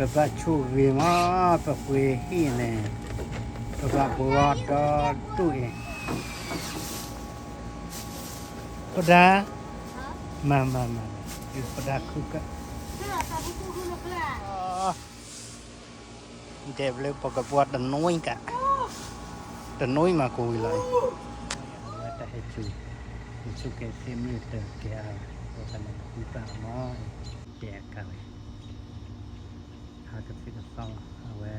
ပဘၣ်ဆိၣ်ဂ့ၤမး, ပပှ့ၤဟံၣ်န့ၣ်, ပဘၣ်ပှ့ၤဝဲဒီဒူၣ်အံၤ, ပဒါ, မၤမၤမၤ, ပဒါခုက, တဲဘျုးပကဘှီတနွံက, တနွံမၤကိးဝံၤလီၤ, အဝဲတၢ်ဟဲစူၤ, ယဆိကဲသ့ၣ်မုၢ်တကဲအါ, ပကန့ၣ်ဃုပၢ်အမီၢ်, တဲအကါဝဲ, ဟးကသုၣ်ကသီလီၤ, အဝဲ,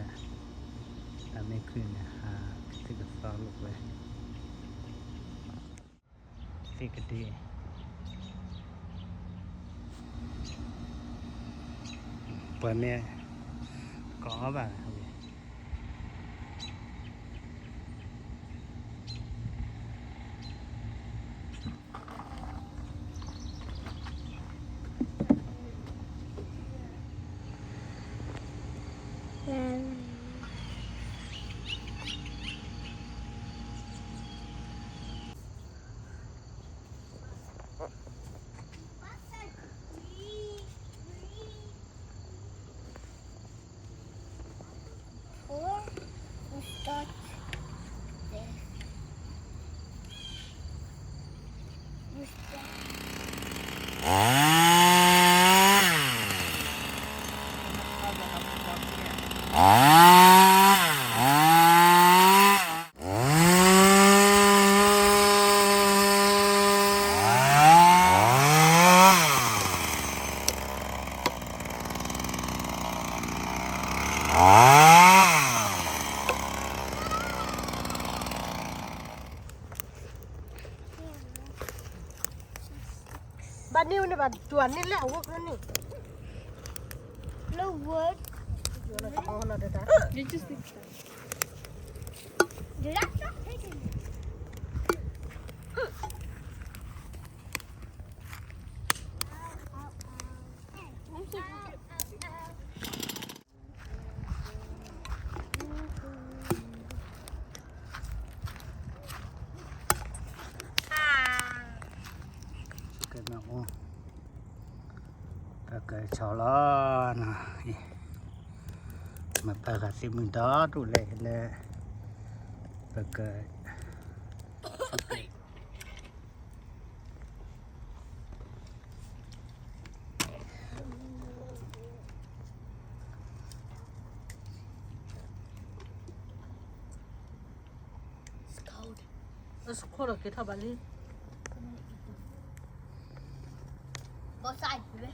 တၢ်မ့ၢ်ခုၣ်န့ၣ် ဟးကသုၣ်ကသီလိာ်ဝဲ, သ့ၣ်ကဒ့, ပှၤမ့ၢ်, ကအီၣ်ဘၣ်, ဘၣ်န့ၢ်ဝဲန့ၣ်ဘၣ် တုၤန့ၢ်လၢအဝဲန့ၣ်, လၢဝဲ, ယ ပကဆီလီၤ, မ့ၢ်ပၢ်ဂၤသ့ၣ်မုၢ်ဒီဒူၣ်လဲၣ်, ပက It's cold. It's cold, okay, talk about it. Both sides, baby.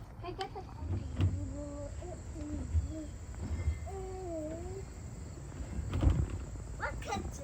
Welcome to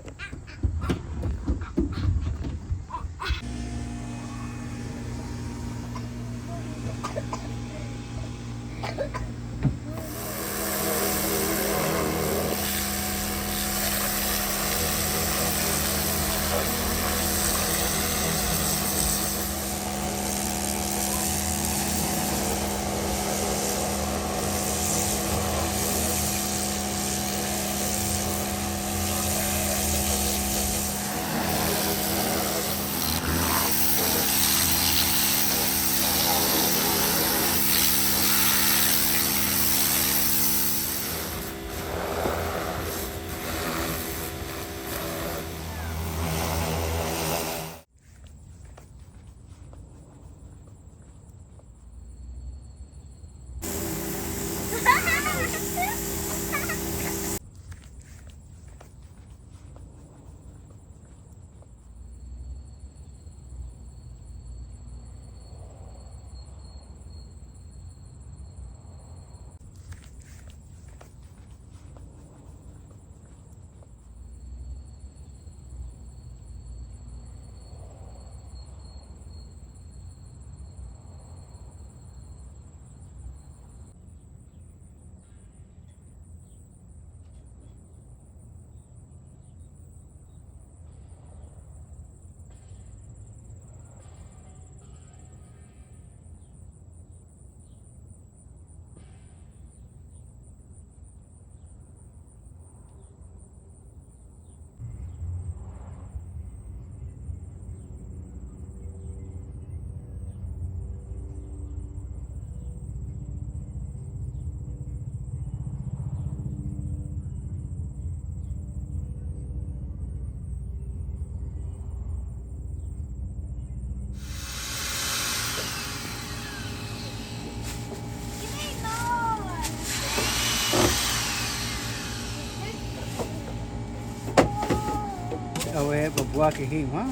ပဘှီကဟံၣ်မး,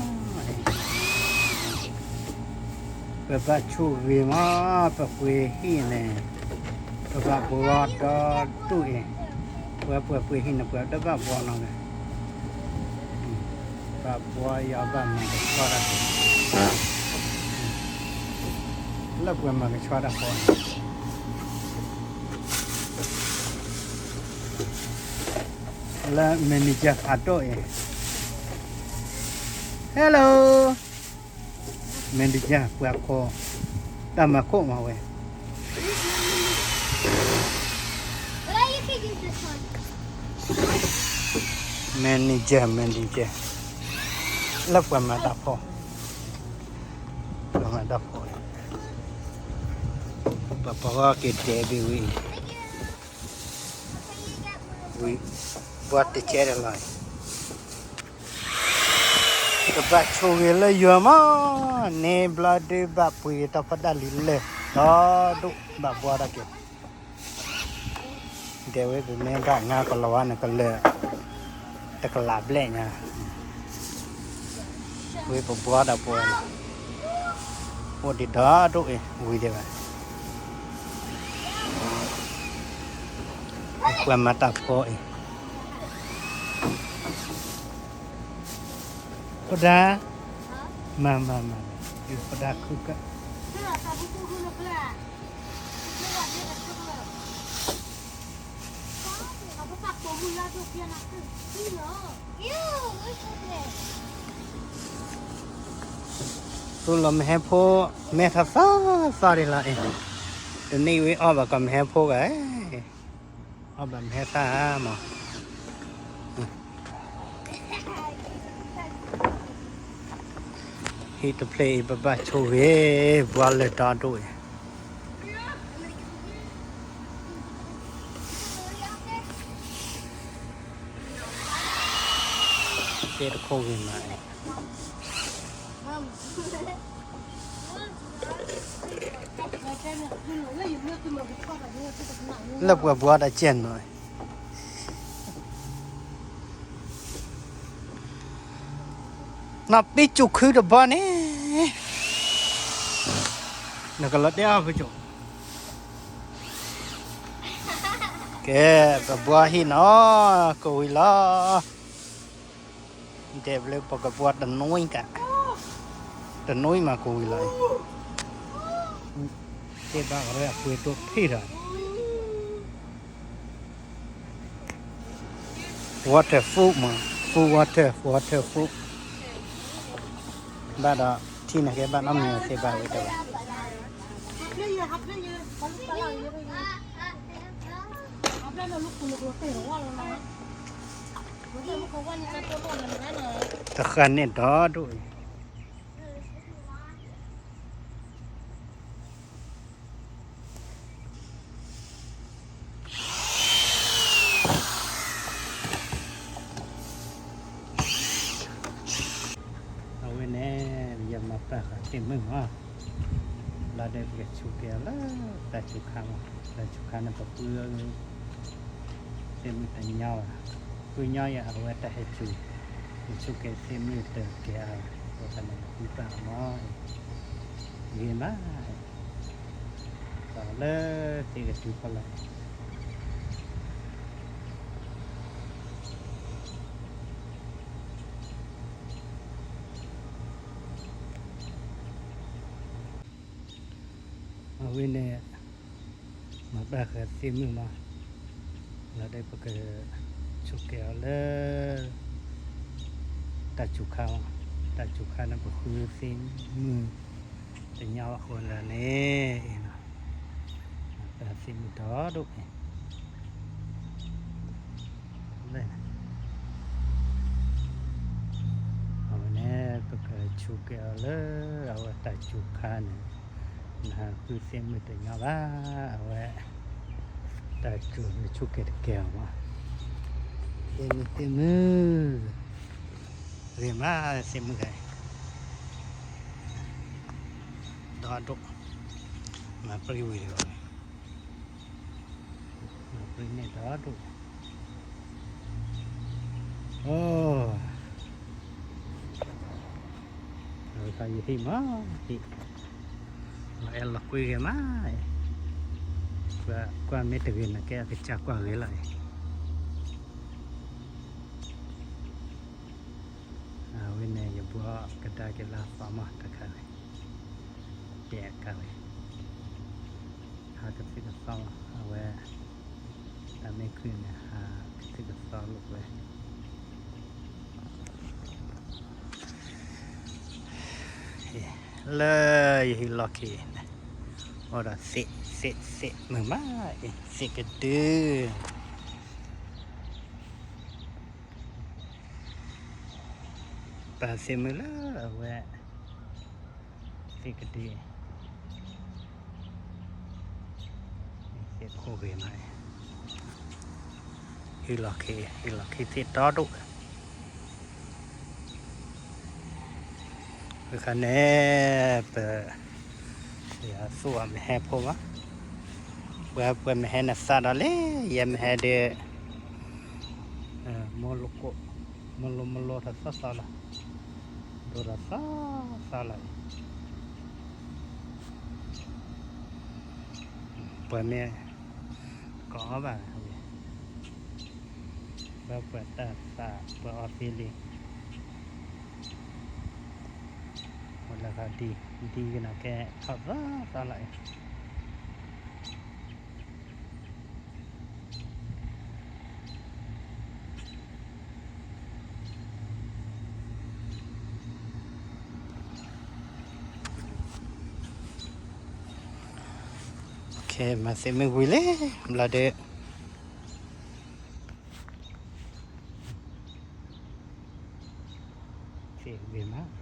ပဘၣ်ဆိၣ်ဂ့ၤမး, ပပှ့ၤဟံၣ်န့ၣ်, ပဘၣ်ဘှီဒီဒူၣ်အံၤ, ပှၤပှ့ၤဟံၣ်န့ၣ် ပှၤတဘၣ်ဘှီနီၤဝဲ, ဘၣ်ဘှီယီၤဘၣ်မၤကဆှီတၢ်, လၢပှၤမၤကဆှီတၢ်ဃီန့ၣ် လၢ manager ဖးဒိၣ်အံၤ, hello, manager ပှၤခိး, တၢ်မၤခိၣ်မၤဝဲ, manager manager, လၢပှၤမၤတၢ်ဖီ, ပှၤမၤတၢ်ဖီ, ပှၤပှၤက့ၤဒဲးဘ့ၣ်ဝံၤ ဝံၤ, ဘှီတကဲဒီးလီၤ, ကဘၣ်ဆိၣ်ဂ့ၤလၢယွၤမး, န့ၣ်ဘျီဒုးဘၣ်ပှ့ၤတၢ်ဖီတၢ်လံၤလၢာ်, ဒီဒူၣ်ဘၣ်ဘှီတၢ်က့ၤ, ဒဲးဝဲပမ့ၢ်ဘၣ်ငါကလီၤဝါန့ၣ်ကလၢာ်, တကလးဘျဲၣ်ညါ, ဝံၤပဘှီဒီးပှၤ, အိၣ်ဒံးဒီဒူၣ်အံၤ ဝံၤဒံးဘၣ် ပှၤမၤတၢ်ဖီအံၤ, ဖိဒါ, မၤမၤမၤ, ဖိဒါခုက, သိလီၤမဟဲဖိ, မဲထီၣ်သၣ်သၣ်ဒံးလီၤအံၤ, တနံၣ်ဝံၤအီၣ်ဘၣ်ကီးမဟဲဖိဂၤ, အီၣ်ဘၣ်မဟဲသၣ်မး, ဟံၣ်တဖျၢၣ်အံၤ ပဘၣ်ဆိၣ်ဂ့ၤ, ဘှီလၢာ်ဒီဒူၣ်အံၤ, သ့ၣ်တခိၣ်ဂ့ၤမးအံၤ လၢပှၤဘှီတၢ်ကဲနီၤ, နီၢ်ပ့ၣ်ကၠူၣ်ခုတဘီန့ၣ်, နကလီၤတဲအီၤဖုကၠိ, ကဲ, ပဘှီဟံၣ်နီၤ, ကဝံၤလီၤ, ဒဲးဘျုးပကဘှီတနွံက, တနွံမးကဝံၤလီၤအံၤ, သ့ၣ်ဘၣ်ကရၢအပှ့ၤဒိၣ်ဖံးဒီး water food မး, food water, water food, ဘၣ်ဒီး ထံၣ်န့ၣ်ကဲဘၣ်နီတမံၤသ့ၣ်ဘၣ်ဝဲတဝဲ, တဃၣ်န့ၣ်ဒီဒူၣ်အံၤ အဝဲန့ၣ် ယမၤပာ်ဃာ်သ့ၣ်မုၢ်မး, လီၤဒီးပကဆိၣ်ကဲအီၤလၢတၢ်စူၤခါမး, တၢ်စူၤခါန့ၣ် ပဃု သ့ၣ်မုၢ်တညီဘၣ်, ဃုညီယၤအဝဲတၢ်ဟဲစူၤ, ပဆိၣ်ကဲသ့ၣ်မုၢ်တကဲအါဘၣ်, အဃိသတးန့ၣ် ပဃုပာ်အီၤမး, ဂ့ၤမး, ပာ်လၢသ့ၣ်ကစူၤဖီလာ် အဝဲန့ၣ် မၤဘၣ်ဃးသ့ၣ်မုၣ်မး, လီၤဒဲးပကဆိၣ်ကဲအီၤလၢ တၢ်စူၤခါမး, တၢ်စူၤခါန့ၣ် ပဃုသ့ၣ်မုၣ်တညီအဃိသတးန့ၣ်, မၤဘၣ်သ့ၣ်မုၣ်ဒီဒိၣ်န့ၣ် အဝဲန့ၣ် ပကဆိၣ်ကဲအီၤလၢ အဝဲတၢ်စူၤခါန့ၣ်, နဃုသ့ၣ်မုၣ်တညီဘၣ်, အဝဲ တၢ်စူၤနဆိၣ်ကဲတကဲအီၤမး, သ့ၣ်မုၣ်သ့ၣ်မုၣ်, ဂ့ၤမးသ့ၣ်မုၣ်ဂၤ, ဒီဒိၣ်, မၤပြံဝံၤဒီး မၤပြံန့ၢ်ဒီဒိၣ်, အိ, ယဟံၣ်မး, ဟံၣ်, လီၤအဲၣ်လီၤကွံဂ့ၤမး, ကွၢ်မ့ၢ်တဂ့ၤန့ၣ်ကဲအကစၢ်ကွၢ်ဂ့ၤလီၤအံၤ, အဝဲန့ၣ် ယဘှီကဒါက့ၤလၢအသီမးတခါန့ၣ်, တဲကါဝဲ, ဟးကသုၣ်ကသီလီၤ အဝဲ, တၢ်မ့ၢ်ခုၣ်န့ၣ် ဟးကသုၣ်ကသီလိာ်ဝဲ လၢယဟံၣ်လီၢ်ခံန့ၣ်, အိၣ်ဒီးသ့ၣ်သ့ၣ်သ့ၣ်မုာ်မးအံၤ သ့ၣ်ကဒု, ပာ်သ့ၣ်မုာ်လၢအဝဲ, သ့ၣ်ကဒု, သ့ၣ်ခိၣ်ဂ့ၤမး, ဟံၣ်လီၢ်ခံ ဟံၣ်လီၢ်ခံသ့ၣ်တီဒိၣ် အခါန့ၣ် ပ, ယသူၣ်အီၤမ့ၢ်ဟဲဖိမး, ပှၤပှၤမ့ၢ်ဟဲနသးဒီးလၢ ယဲမ့ၢ်ဟဲဒီး, မလိကိး, မလိမလိထီၣ်သီသီလီၤ, ဒိၣ်ထီၣ်သီသီလီၤ, ပှၤမ့ၢ်, ကအီၣ်ဘၣ်, ဘၣ်ပှၤတၢ်သးပှၤအီသံလံ, မလၢခီဒံ, ဒံကနၣ်ကဲထီၣ်သီသီလီၤအံၤ မၤသ့ၣ်မ့ၢ်ဝံၤလံ, ဘျီဒီး, သ့ၣ်ဂ့ၤမး,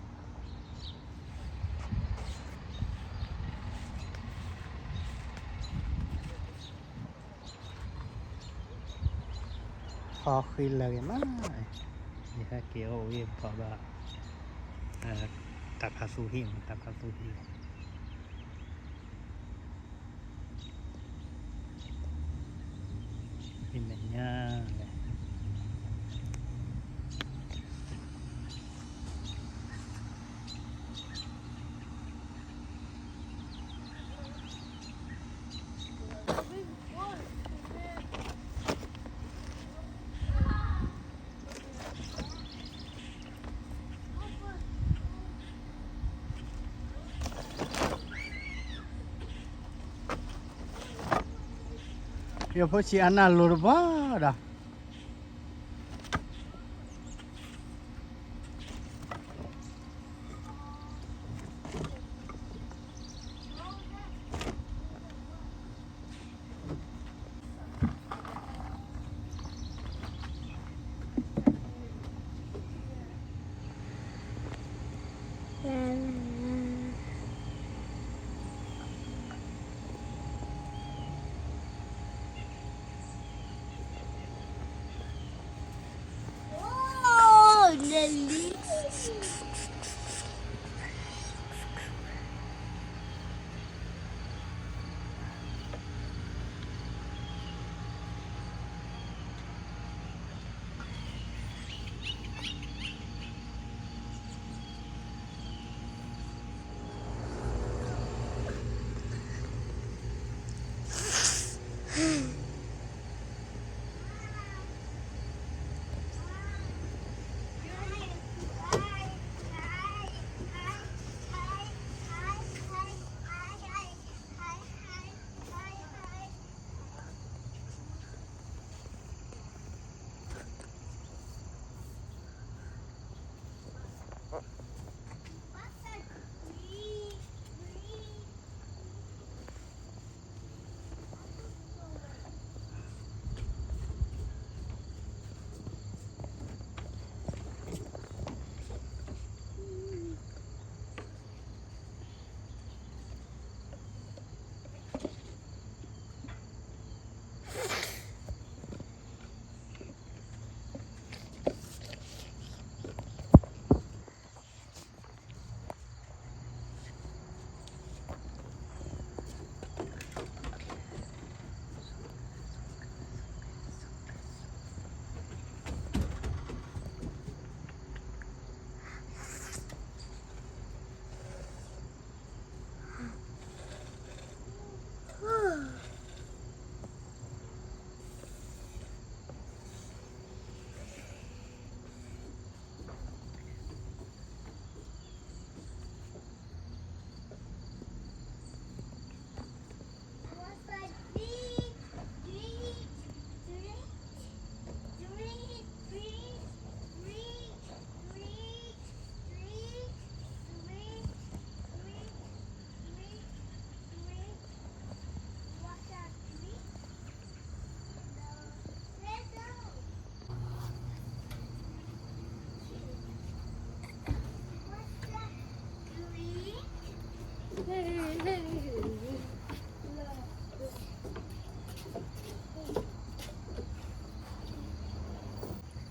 ဟီၣ်ဃံလၢာ်ဂ့ၤမး, ယဟဲက့ၤအိၣ်ဝံၤဖီဘၣ်, တၢ်ဖးသူဟံၣ်မး တၢ်ဖးသူဟံၣ် ဟံၣ်မဲာ်ညါလဲၣ် ယဖိဆံးအနၢ်လိၤတဘၣ်ဒီး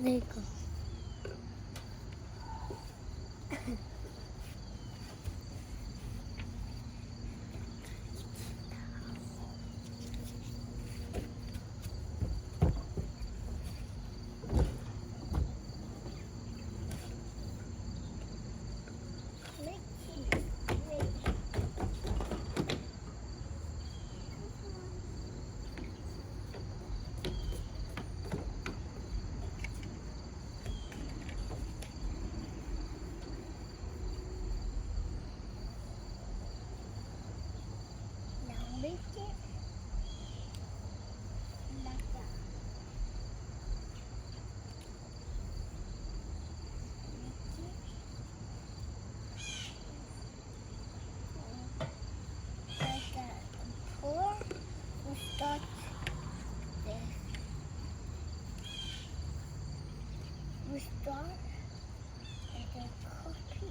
There you go. Now lift it like that. Lift it. Like that. And pour. We start there. We start and then copy.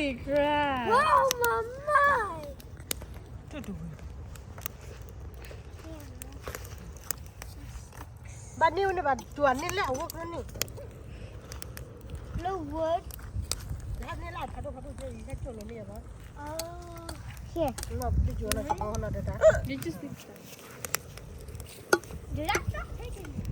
Wow, mama. ဘၣ်န့ၢ်ဝဲန့ၣ်ဘၣ် တူၢ်န့ၢ်လၢအဝဲခီန့ၣ် လၢဝဲ လၢန့ၣ်လၢဖးဒိၣ်ဖးဒိၣ်ကဲ ယကၠိၣ်လီၤန့ၣ်ယဘၣ် Here. မ့ၢ်ပကၠိၣ်လီၤ ကပာ်အီၤနီၤတတၢ် You just need to stop. Did I stop taking it?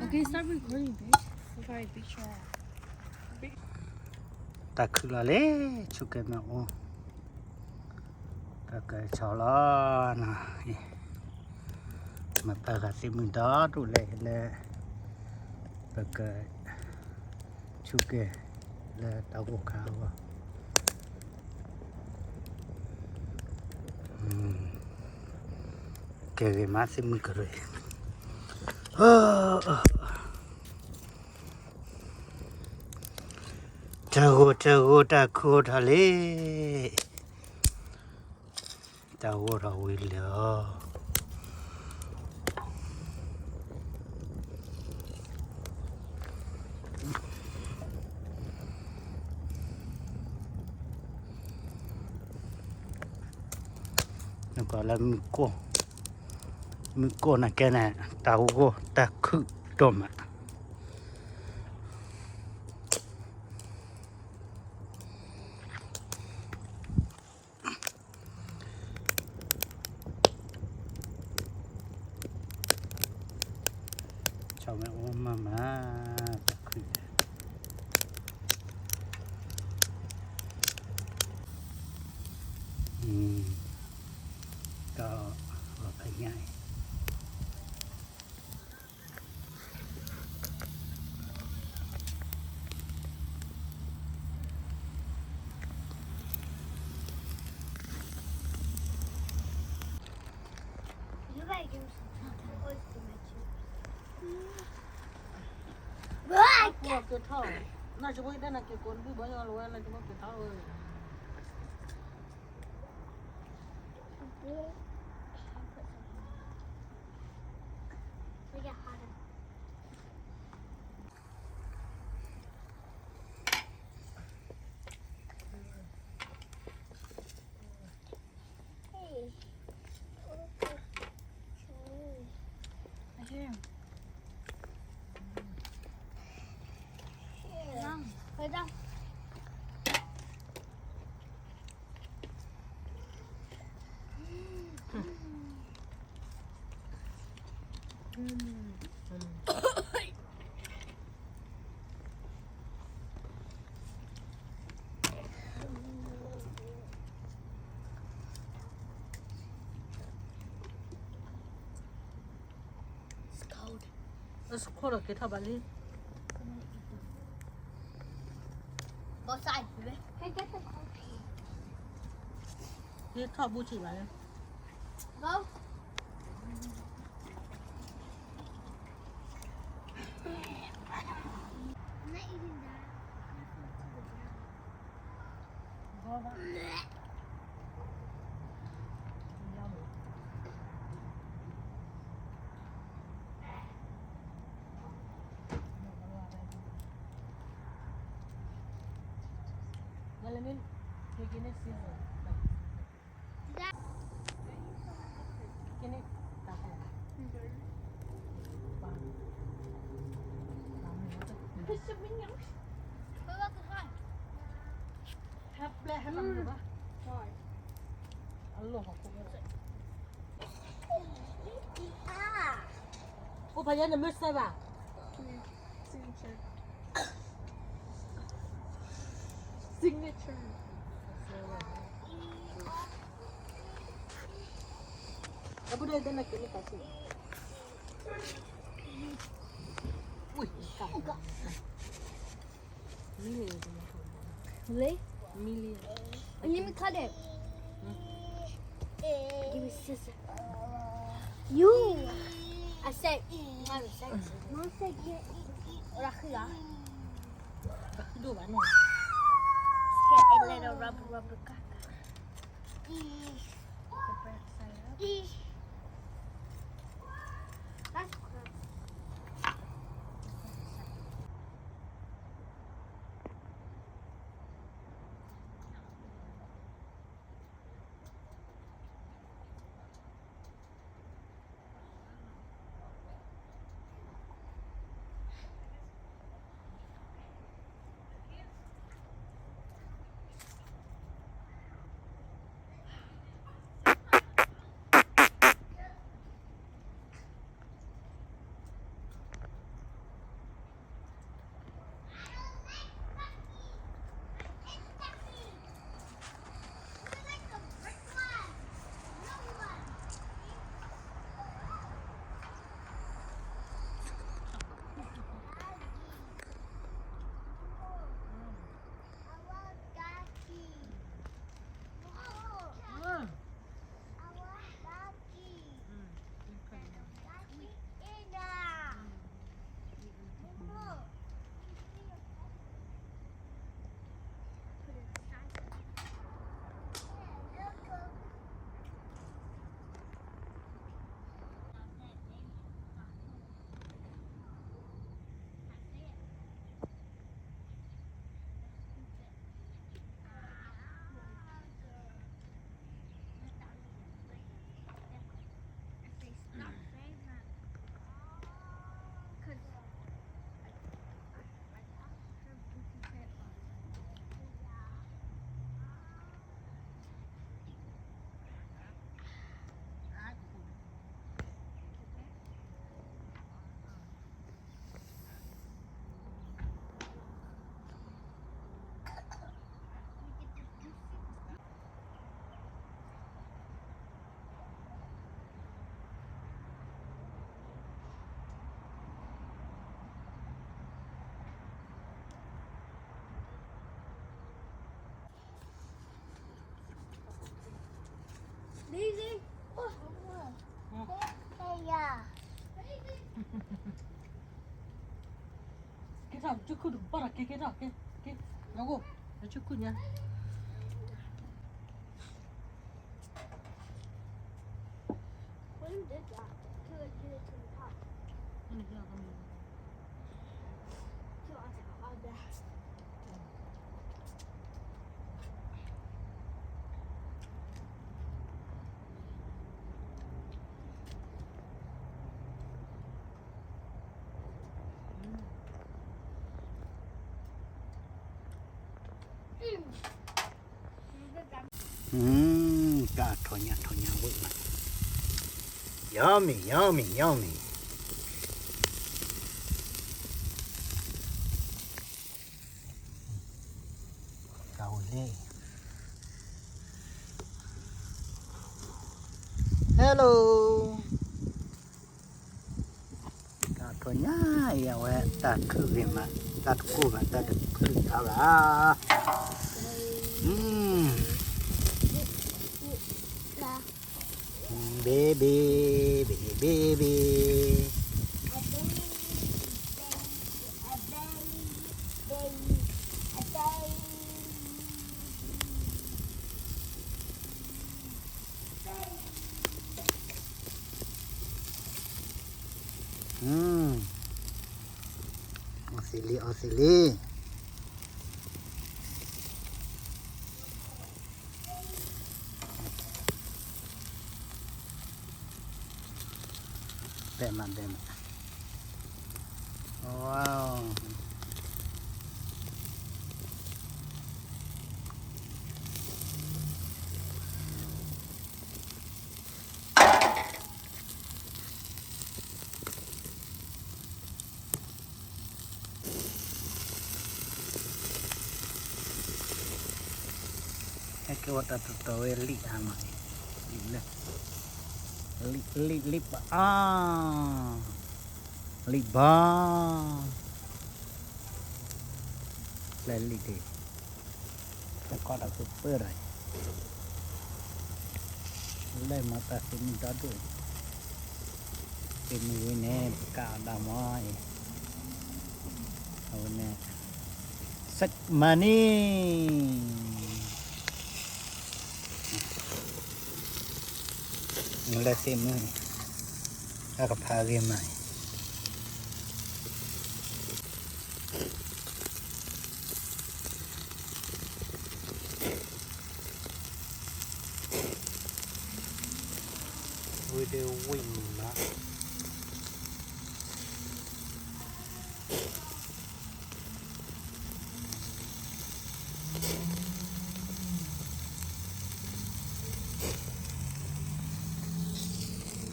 Okay, start recording, babe. Okay, picture. တၢ်ခုၣ်လီၤလံ, ဆူၣ်ကဲၤမ့ၢ်အိၣ်, ပကဆီလီၤနီၤ, မၤပာ်ဃာ်သ့ၣ်မုၢ်ဒီဒူၣ်လဲၣ်လၢ ပက ဆူၣ်ကဲၤလၢတၢ်ဂိၢ်ခါအဂီၢ်, ကဲဂ့ၤမးသ့ၣ်မုၢ်ကရၢ, တၢ်ဂိၢ်တၢ်ဂိၢ်တၢ်ခုၣ်ထီၣ်လံ, တၢ်ဂိၢ်ထီၣ်ဝံၤလံလီၤ. နကွၢ်လၢမုၢ်ကိၢ်, မုၢ်ကိၢ်နာ်ကဲန့ၣ် တၢ်ဂိၢ်တၢ်ခုၣ်ဒိၣ်မး. ဆီမ့ၢ်အိၣ်မးမး, တၢ်ခုၣ်, တၢ်လီၤဖးညါအံၤ က့ၤထီၣ်, နကဘၣ်က့ၤတၢ်နက့ၤကိးနဘံၣ်ဘီညီလီၤဝဲ နကဘၣ်က့ၤထီၣ်ဝဲ. It's cold. အစခိၣ်ဒီးက့ၤထီၣ်ဘၣ်လံ. Both sides, baby. Can I get the cold? က့ၤထီၣ်ဘူးဆံးဘၣ်လံ. Go. I'm not eating that.အိၣ်ဖးယဲၢ်နမ့ၢ်စဲဘၣ်. Signature. Signature. အပူၤဒၣ်တနက့ၤန့ၣ်ကဆူၣ်. Wait, stop. Really? Million. Let me cut it. Hmm? Give me scissors. You. I said, I said, Mom said, yeah, eat, eat. Right here. Get a little rubber, rubber, kaka. The back side up. That's gross. ခုၣ်တဘၣ်ဒီးကဲကဲထီၣ်ကဲ, ကဲ, နဂိၢ်, နဆူၣ်ခုၣ်ညါ. Mm, ကထီၣ်ညါထီၣ်ညါဝဲ, yummy, yummy, yummy. ကဝဲလဲၣ်, hello. တၢ်ထီၣ်ညါအံၤ အဝဲတၢ်ခုၣ်ဂ့ၤမး, တၢ်တကိၢ်ဘၣ်, တၢ်တခုၣ်တၢ်ဘၣ်. Mm. Baby, baby, baby. Mm. အီသံးလံ, အီသံးလံ. ဘဲမး, ဘဲမး. Wow. ဟဲက့ၤဝဲတၢ်တတီၤဝဲလံာ်အါမး, လံာ်လၢ, လံာ်, လံာ်, လံာ်ပအါ, လံာ်ဘီ, လၢလံာ်ဒ့, တကီၢ်ဒီးကပၢၢ်ဒီး, လၢမၤတၢ်သ့ၣ်မုၢ်ဒီဒိၣ်, သ့ၣ်မုၢ်ဝဲန့ၣ် ပကးအီၤဒၣ်မးအံၤ, အဝဲန့ၣ် စက်မၤန့ၢ် လၢသ့ၣ်မုၢ်န့ၣ် အကဖးဂ့ၤမးအံၤ ဝံၤဒီးဝံၣ်မး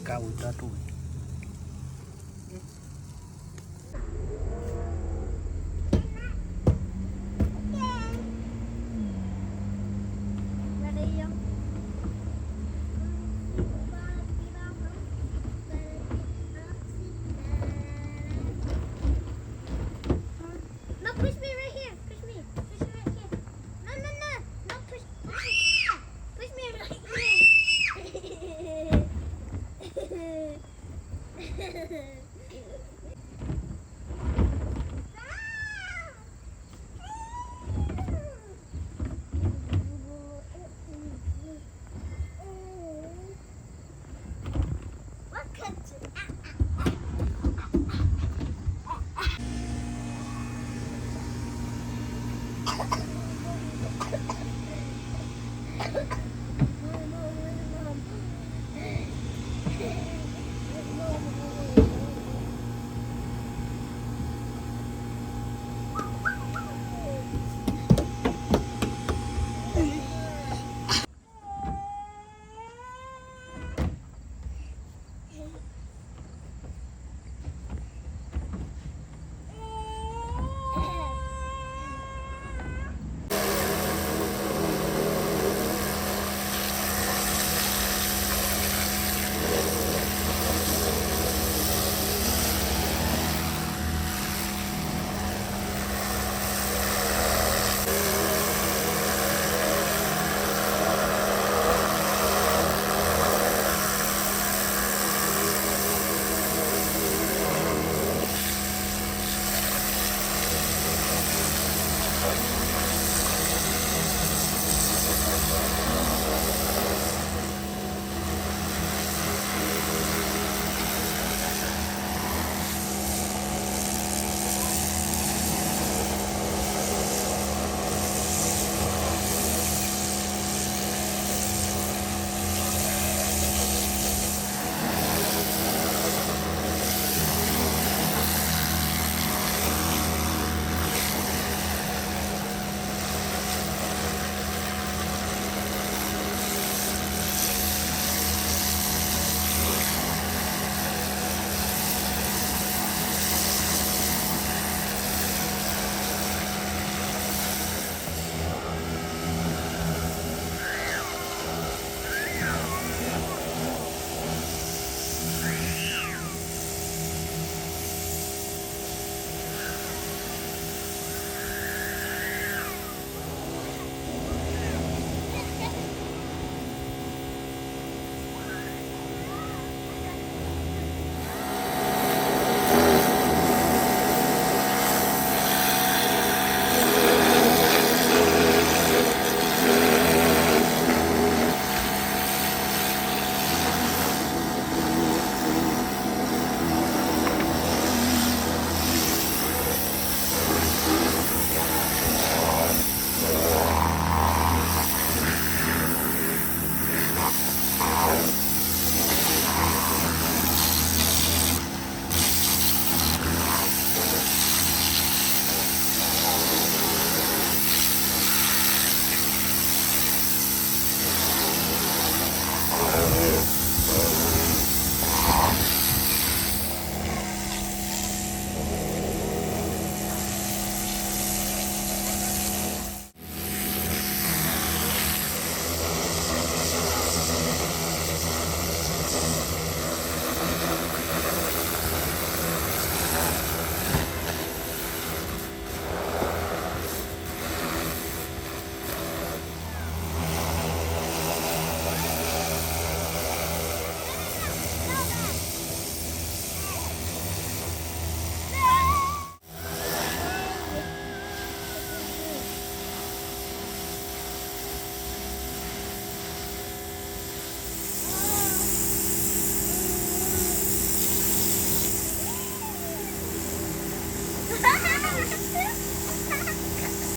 ကဝံၤဒီဒူၣ်ဝဲ No, push me right here. Push me. Push me right here. No, no, no. No, push. Push me. Push me right here.